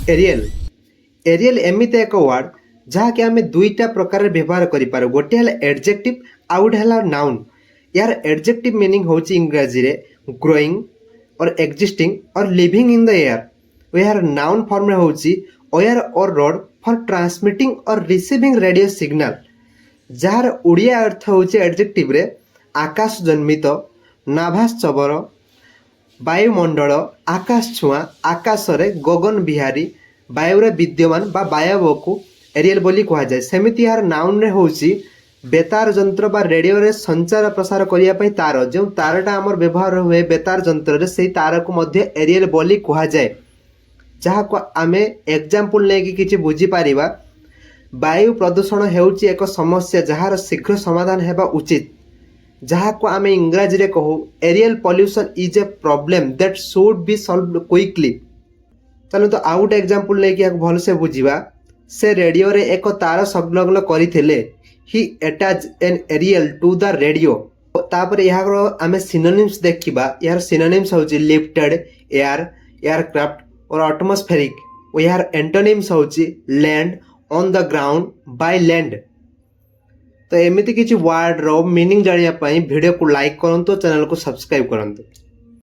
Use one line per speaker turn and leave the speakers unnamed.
Aerial. Aerial ଏମିତି ଏକ ward, ଯାହାକି ଆମେ ଦୁଇଟା ପ୍ରକାରରେ ବ୍ୟବହାର କରିପାରୁ। ଗୋଟିଏ ହେଲା ଏଡଜେକ୍ଟିଭ୍, ଆଉ ଗୋଟେ ହେଲା ନାଉନ୍। ଏହାର ଏଡଜେକ୍ଟିଭ୍ ମିନିଂ ହେଉଛି ଇଂରାଜୀରେ growing or existing or living in the air। ଏହାର ନାଉନ୍ ଫର୍ମରେ ହେଉଛି wire or rod for transmitting or receiving radio signal, ଯାହାର ଓଡ଼ିଆ ଅର୍ଥ ହେଉଛି ଏଡଜେକ୍ଟିଭରେ ଆକାଶ ଜନ୍ମିତ, ନାଭାଶ୍ଚବର, ବାୟୁମଣ୍ଡଳ, ଆକାଶ ଛୁଆଁ, ଆକାଶରେ, ଗଗନ ବିହାରୀ, ବାୟୁରେ ବିଦ୍ୟମାନ ବା ବାୟବକୁ ଏରିଏଲ୍ ବୋଲି କୁହାଯାଏ। ସେମିତି ଏହାର ନାଉନରେ ହେଉଛି ବେତାର ଯନ୍ତ୍ର ବା ରେଡ଼ିଓରେ ସଞ୍ଚାର ପ୍ରସାର କରିବା ପାଇଁ ତାର। ଯେଉଁ ତାରଟା ଆମର ବ୍ୟବହାର ହୁଏ ବେତାର ଯନ୍ତ୍ରରେ, ସେଇ ତାରକୁ ମଧ୍ୟ ଏରିଏଲ୍ ବୋଲି କୁହାଯାଏ। ଯାହାକୁ ଆମେ ଏକ୍ଜାମ୍ପଲ୍ ନେଇକି କିଛି ବୁଝିପାରିବା। ବାୟୁ ପ୍ରଦୂଷଣ ହେଉଛି ଏକ ସମସ୍ୟା, ଯାହାର ଶୀଘ୍ର ସମାଧାନ ହେବା ଉଚିତ। ଯାହାକୁ ଆମେ ଇଂରାଜୀରେ କହୁ, "Aerial pollution is a problem that should be solved quickly." ଚାଲନ୍ତୁ, ଆଉ ଗୋଟେ ଏକ୍ଜାମ୍ପଲ୍ ନେଇକି ଏହାକୁ ଭଲସେ ବୁଝିବା। ସେ ରେଡ଼ିଓରେ ଏକ ତାର ସଂଲଗ୍ନ କରିଥିଲେ। He attached an aerial to the radio. ତାପରେ ଏହାର ଆମେ ସିନୋନିମ୍ସ ଦେଖିବା। ଏହାର ସିନୋନିମ୍ସ ହେଉଛି ଲିଫ୍ଟେଡ୍, ଏୟାର, ଏୟାରକ୍ରାଫ୍ଟ ଓ ଆଟମୋସ୍ଫେରିକ୍ ଓ ଏହାର ଏଣ୍ଟୋନିମ୍ସ ହେଉଛି land, on the ground, by land। ତ ଏମିତି କିଛି ୱାର୍ଡ଼ର ମିନିଂ ଜାଣିବା ପାଇଁ ଭିଡ଼ିଓକୁ ଲାଇକ୍ କରନ୍ତୁ, ଚ୍ୟାନେଲକୁ ସବସ୍କ୍ରାଇବ୍ କରନ୍ତୁ।